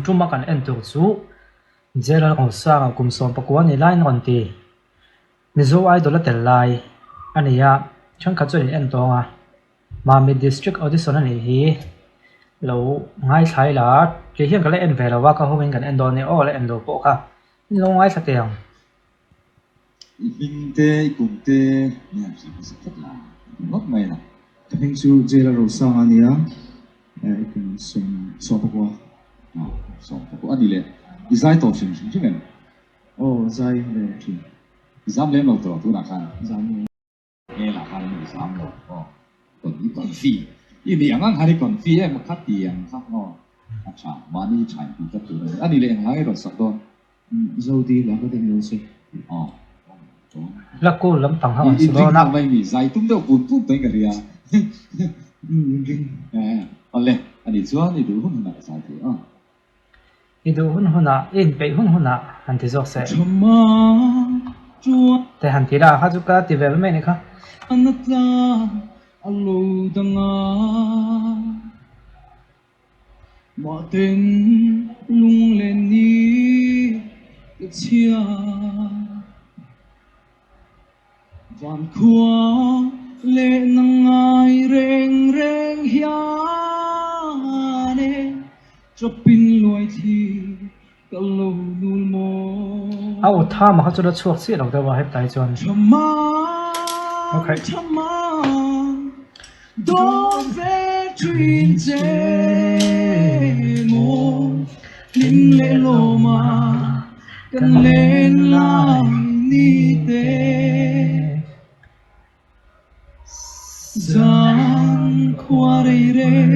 Tuma kan en tur chu Gerald Rosanga kum 19 ni laiin rawn ti. Mizo Idol a tel lai a ni a, thenkhat chuan in en tawng a. Mami District Audition a nih hi lo ngaithla ila, kei hian ka la en ve lo a, ka hovin kan en dawn nia aw la en lo pawh kha in lo ngaithla teh ang. I hming te, i kum te nen hrilh hmasa phawt la ngawt mai la. Ka hming chu Jail Rosanga a nia, i kum 19. 19 a ni le. I zai tawh hrim hrim hrim em? Aw, zai ve thin. I zam lem lo tawh tunah khan? Zam lem. Hmelah khan i zam lo aw. Kon i confi. I nih ang ang khan i confi em kha ti ang kha aw. A tha, mahni hi tha inti tlat tur a ni. A nih leh engvang i rawn sak dawn? Zodi lah ka dem lo che. Aw. La cool lampang ha rawn I sa dawn in ring a. nghal mai mi, zai tum deuh pun pun tawhin ka hria. In ring. Awle, a nih chuan i duh hun hunah ka zai thei aw. I duh hun hunah, i inpeih hun hunah han ti zawk seh. Te han ti la, kha chu ka ti ve mai mai a ni kha. Van khua leh nang ngai reng reng hian e Chawpin luai thli ka lo nul maw. A aw tham a kha chu la chhuak chiah lo deuh a hetlai chuan. Thaman thaman dawn ve thin che maw hlim leh lawma. Kan len lai ni te zan khua rei reng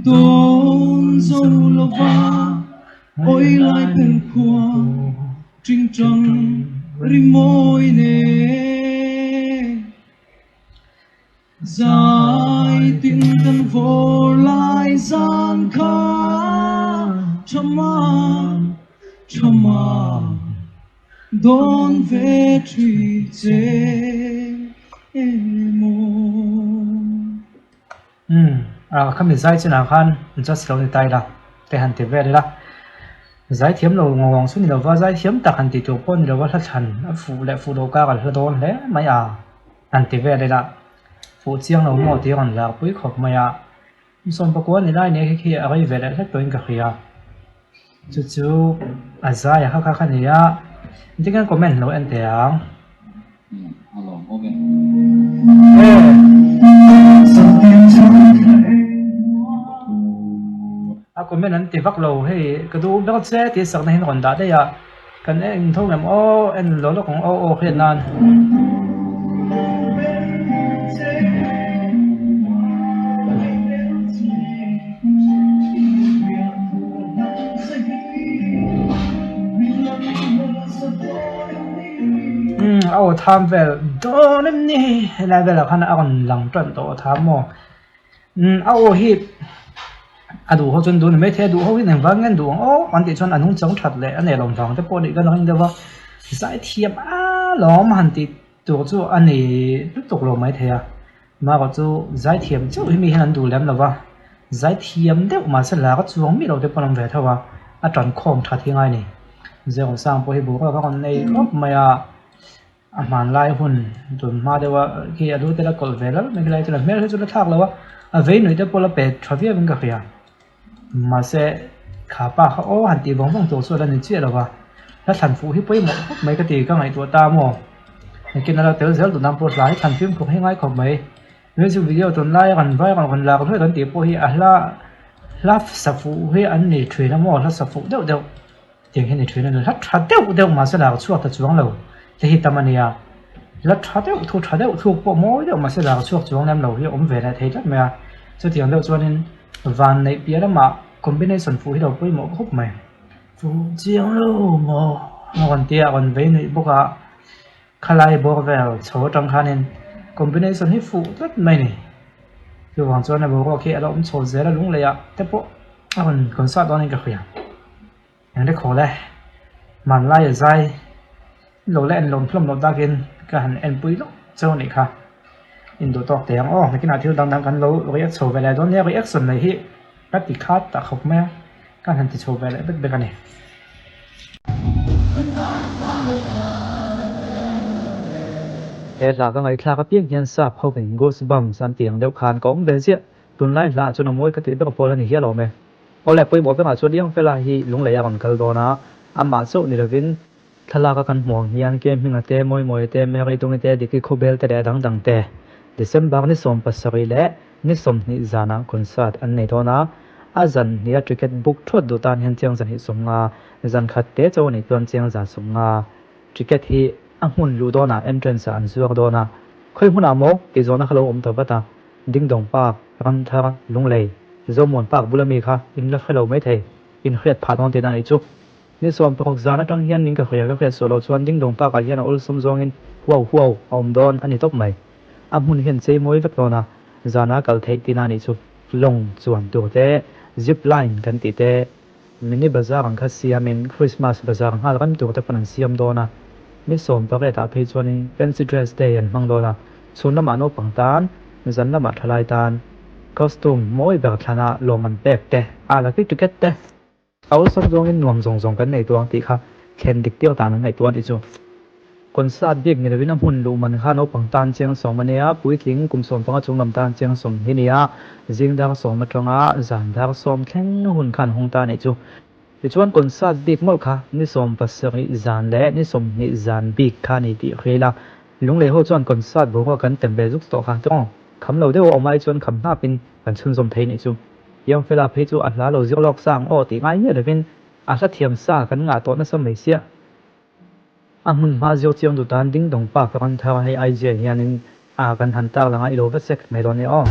dawn zo lova awi lai per khua tingtang rimawi nen. Zai tin kan vawr lai zan kha Thaman, Thaman dawn ve thin che emaw. Umm, ah khami zai chinah khan just lo ni ta ila te han ti vel ila. Zai thiam lo ngawng chu ni lova, zai thiam tak han ti tur pawh ni lova hla thlan a fuh leh fuh lo kar a hla dawn hle mai a. Han ti vel ila, fuh chiang lo maw tih a rawn lar pui khawp mai a, 19 ni lai nia khi khi a rei ve leh hlek tawhin ka hria. Chu chu a zai a kha kha kha ni a, engtin nge comment lo en teh ang. A comment an ti vak lo hei ka duh ber che tih sakna hi an rawn dah daih a. Kan en tho ngem aw, en lo lawk ang aw aw hriat nan. Umm a aw tham vel dawn em ni helai velah khan a rawn lang tan tawh a tham maw. Umm a aw hi a duh ho chuan duh a ni maithei a duh ho hian engvang nge an duh ang aw an tih chuan a nungchang that leh a nelawm vang te pawh a nih ka ring deuh a zai thiam a lawm han tih tur chu a ni lutuk lo maithei a marawh chu zai thiam chauh hi mi hian an duh lem lo va zai thiam deuh mahse lar a chuang miah lo te pawh an awm ve tho a a tan khawm that hi ngai a ni Zirlawngsang pawh hi boruak a rawn nei khawp mai a. A hmanlai hun tun hma deuha khi a lu te la kawlh ve lal mai khilai chuan a hmel hi chu la thlak lo a, a vei nuih te pawh la pe tha viau in ka hria. Mahse kha pa kha aw han tih vawng vawng tur chu a la ni chiah lo va, hla thlan fuh hi pawimawh khawp mai ka ti ka ngaihtuah ta maw? Nakin a la tel zel duh nan pawh hla hi thlan fimkhur hi ngai khawp mai. Music video tunlai a kan viral kan lak nuai kan tih pawh hi a hla hla sa fuh hi an ni thin a maw hla sa fuh deuh deuh. Tiang hian i ṭhin a ni. Hla ṭha deuh deuh mahse lar chhuak ta chuang lo te hi tam a nia. Hla ṭha deuh thu ṭha deuh thluk pawh mawi deuh mahse lar chhuak chuang lem lo hi a awm ve leh thei tlat mai a. Chutiang deuh chuanin van neih piah lamah combination fuh hi lo pawimawh khawp mai. Fuh chiang lo maw a rawn ti a, a rawn vei nuih bawk a. Khalai bawr vel chho atang khanin combination hi fuh tlat mai a ni. Chuvang chuan a boruak hi a la awm chho zel a lung leh ah te pawh a rawn concert dawnin ka hria. Eng te khawl e, hmanlai a zai lo la en lawm hlawm loh takin ka han en pui lawk cheu a nih kha. Induh tawk teh ang aw, nakinah thil dang dang kan lo react chho ve leh dawn nia, reaction nei hi ka ti khat ta khawp mai a. Kan han ti chho ve leh vek vek a ni. He hla ka ngaihthlak apiang hian sap ho in goosebumps an tih ang deuh khan ka awm ve ziah. Tunlai hla ah chuan a mawi ka tih ber pawl a ni hial awm e. Awle pawimawh vekah chuan Liangfela hi Lunglei a rawn kal dawn a, amah chauh ni lovin thlalak a kan hmuh ang hian Ke Hminga te, Mawimawia te, Mary Tungi te, Diki Khawbel te leh a dang dang te December ni 70 leh ni 20 zanah concert an nei dawn a, a zan hnih a ticket book thuat duh tan hian chiang zan hnih 50, zan khat te chauh a nih chuan chiang zan 50. Ticket hi a hmun luh dawnah entrance ah an zuar dawn a, khawi hmunah maw tih zawhna kha lo awm ta vat a. Dingdawng Park, Ramthar, Lunglei, Zomuan Park bula mi kha in la hre lo mai thei, in hriat phah dawn tihna a nih chu. Ni 16 zan atang hian min ka hria ka hriat suah loh chuan Dingdawng Park ah hian a awlsam zawngin huau huau a awm dawn a ni tawp mai. A hmun hian chei mawi vek dawn a, zana kal theih tihna a nih chu. Lawng chuan tur te, zip line kan tih te, Mini bazar ang kha siamin Christmas bazar nghal rem tur te pawn an siam dawn a, ni 18 ah phei chuanin Fancy Dress Day an hmang dawn a, chhun lamah naupang tan, zan lamah thalai tan costume mawi ber thlanah lawm an pek te, a lucky ticket te a awlsam zawngin nuam zawng zawng kan nei tuang tih kha thlen dik tir dan an ngaihtuah a nih chu. Concert bik ni lovin a hmun luh man kha naupang tan chiang sawm a nia, puitling kum 15 chung lam tan chiang sawm hi nia, zing dar sawm atanga zan dar sawm thleng hun khan hung ta anih chu. Tichuan concert bik mawlh kha ni 70 zan leh ni 20 zan bik kha a ni tih hria ila, Lunglei ho chuan concert boruak kan tem ve zuk tawh kha tawng kham lo deuh a awm ai chuan kham hnapin kan chhunzawm thei anih chu. Youngfella phei chu a hla lo zir lawk sang aw tih ngai miah lovin a hla thiam sa kan ngah tawh nasa mai sia. A hmun hma zir chiang duh tan ding dawng pa ka rawn thar a, hei IG ah hianin a kan han tar lang a, i lo va check mai dawn e aw.